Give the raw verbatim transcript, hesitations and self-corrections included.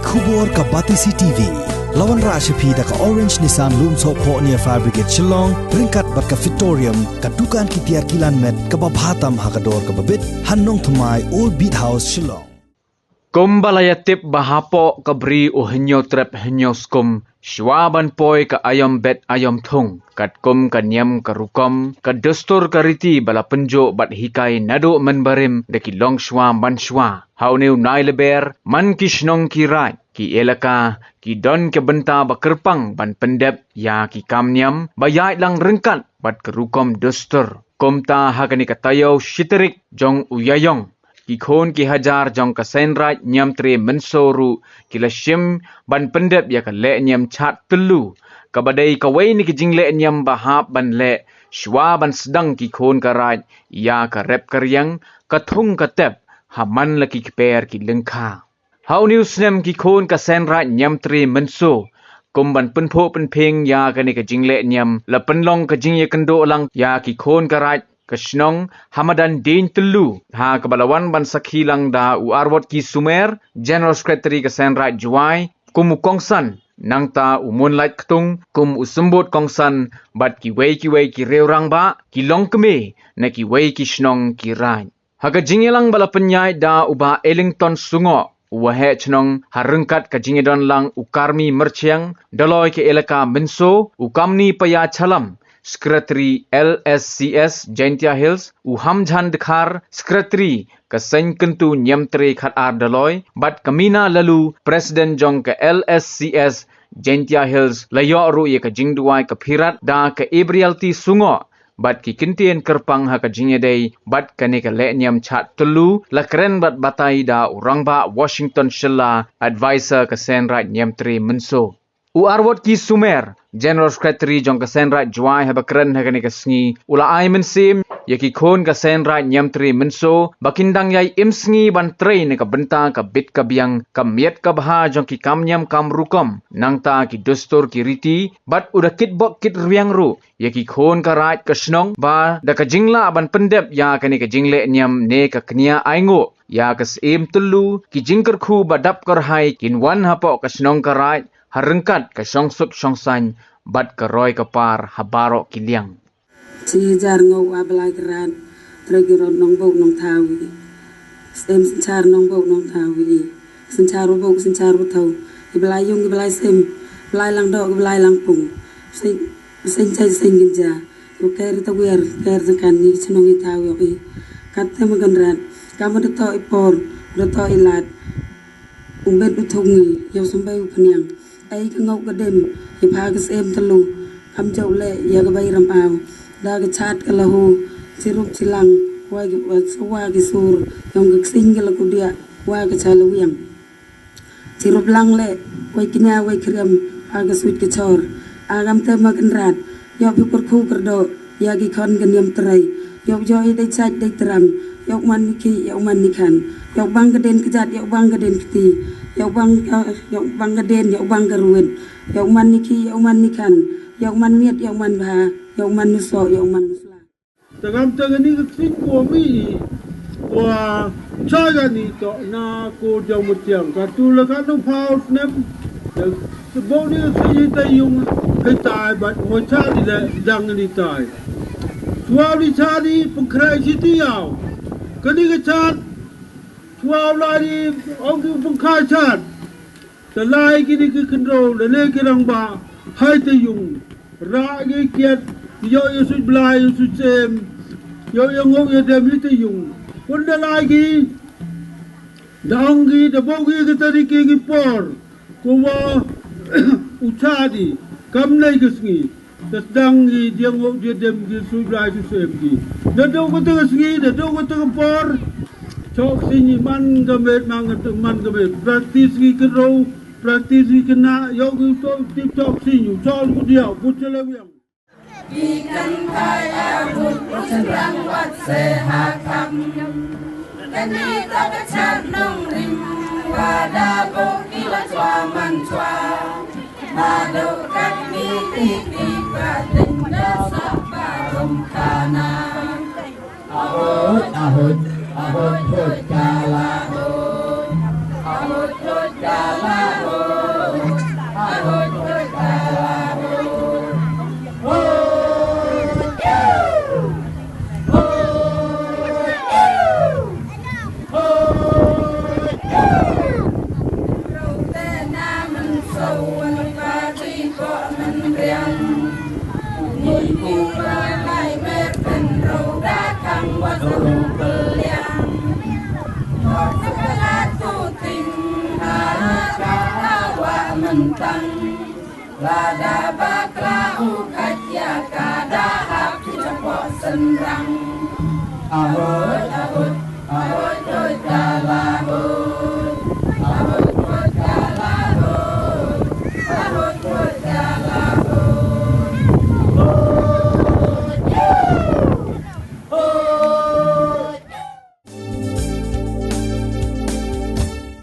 Khubor ka Batesi T V. La wanrah sha phi da ka Orange Nissan Lumsohphoh near Fire Brigade Shillong, ryngkat bad ka Fitorium, ka dukan ki tiar kilan met kaba bha tam ha ka dor kaba bit, ha Nongthymmai, Old Beat House, Shillong. Kumba la ïatip ba hapoh ka bri u Hynñiewtrep Hynñiewskum, shuwa ban poi ka aïom bet aïom thung, katkum ka niam ka rukom, ka dustur ka riti ba la pynjuh bad hikai naduh mynbarim da ki longshuwa manshuwa. Ha une u Nailaber, man ki shnong ki raid, ki elaka, ki don ka bynta ba kyrpang ban pyndep ïa ki kam niam ba ïaid lang ryngkat bad ka rukom dustur. Kumta ha kane ka taïew shi tarik jong u Ïaïong, ki khun ki hajar jong ka Seiñ Raij Niamtre Mynso ruh ki la shim ban pyndep ïa ka lehniam Chad Tyllu, kaba dei kawei na ki jinglehniam ba hap ban leh shuwa ban sdang ki khun ka raij ïa ka rep ka riang, ka thung ka tep, ha man la ki kper ki lyngkha. Ha une u snem ki khun ka Seiñ Raij Niamtre Mynso, kum ban pynphuh pynphieng ïa kane ka jinglehniam, la pynlong ka jingïakynduh lang ïa ki khun ka raij ka shnong ha madan Dieñ Tyllu, ha kaba la wan ban sakhi lang da u Arwot Ki Sumer, General Secretary ka Seiñ Raij Jowai, kum u kongsan, nangta u Moonlight Ktung kum u symbud kongsan, bad kiwei kiwei ki riew rangbah, ki longkmie na kiwei ki shnong ki raij. Ha ka jingïalang ba la pynïaid da u Bah Ellington Sungoh, u waheh shnong, ha ryngkat ka jingïadon lang u Karmi Myrchiang, Doloi ka elaka Mynso, u Kamni Paya Chalam, Secretary L S C S Jaintia Hills, u Hamjan Dkhar, Secretary ka Seiñ Kyntu Niamtre Khatar Doloi, bad ka Mina Laloo, President jong ka L S C S Jaintia Hills, la ïoh ruh ïa ka jingduwai ka phirat da ka Ibrialti Sungoh, bad ki kyntien kyrpang ha ka jingïadei bad kane ka lehniam Chad Tyllu, la kren bad batai da u Rangbah Washington Shylla, Advisor ka Seiñ Raij Niamtre Mynso. U Arwot Ki Sumer, General Secretary jong ka Seiñ Raij Jowai, haba kren ha kane ka sngi, u la ai mynsiem ïa ki khun ka Seiñ Raij Niamtre Mynso ba kin dang ïai im sngi ban trei na ka bynta ka bit ka biang, ka miat ka bha jong ki kam niam kam rukom, nangta ki dustur ki riti, bad u da kit bok kit rwiang ruh ïa ki khun ka raij ka shnong ba da ka jinglah ban pyndep ïa kane ka jinglehniam ne ka kñia ainguh ïa ka Syiem Tyllu, ki jingkyrkhu ba dap kyrhai kin wan hapoh ka shnong ka raij, ha ryngkat ka shongsuk shongsaiñ bad ka roi ka par ha baroh ki liang. Shi hajar hynñiew ar Blai Kynrad, Trai Kynrad Nongbuk Nongthaw wi. Syiem Synshar Nongbuk Nongthaw wi. Synshar u buk, synshar u thaw. Ki Blai Yung, ki Blai Sim, Blai Langdoh, ki Blai Langpung. Seiñ, seiñ jait, seiñ kynja. Ru ker ta wiar, ker ta kan, ngi chnong i thaw ïoh i. Kat te ma Kynrad, ka ma da toh i por, da toh i lad. U bet u thung ngi, ïoh symbai u pynïang. Ai ka ngau ka dem, ïa pha ka Syiem Tyllu, kam jauh leh, ïa ka bai ram au. Da ka Chad ka la hu, chirup chilang, wai ki, wa, wa ki sur, yong ka ksing ka la kudiah, wa ka cha la wiang. Chirup lang leh, wai kñia, wai kriam, pha ka suit ka chor. A kam te ma Kynrad, ïoh phi kyrkhu kyrdoh, ïa ki khon ka niam Trai. Ïoh ïoh i dei chait dei tram. Ïoh man ni ki, ïoh man ni khan. Ïoh bang ka den kjat, ïoh bang ka den kti. Ïoh bang, eh, ïoh bang ka den, ïoh bang ka ruit. Ïoh man ni ki, ïoh man ni khan. Ïoh man miet, ïoh man bha. Ïoh man nu soh, ïoh man nu sla. Te kam te kani ka ksing ko mi. Wa cha kani to na ko jong mutiang. Ka tu la ka nu phaw snem. Te bok ni ka ksing te yung kai tai bat mo cha di le dang ni tai. Chwa ni cha di pengkhrai siti yau. Kani ka chat. Chwa la ni ong ki pengkhrai chat. Te lai kini ki khyndew lane ki rangbah hai te yung. Rah ki kiat, ïoh ïa suit blai, ïa suit sem. Ïoh ïa ngok ïa dem ïa te yung. Pun da lai ki, da ong ki, da bok ki, ki tarik ki, ki por. Ko wa u cha di, kam nei ka sngi. Te sdang ngi diang ngok dia dem ngi suit blai suit sem ngi. Da dau kata ka sngi, da dau kata ka por. Chok sngi man ka met, man ka, man ka met. Practice ngi kynrau, practice ngi kynna, ïoh ngi to tip chok sngi, chok ku dia, put chale wiang. Bi kan phai a but, but kan rang wat se ha kam. Kani ta ka chat nongrim, wa da bok ki la chwa man chwa. Ba dok kat mi ti ti ka ting da sa ba rum khana. Ahut, ahut, ahut, hut kala hut. Ahut. Lada bakla u khatia kada hap chapoh senrang. Ahut, ahut, ahut, ahut, kala ahut.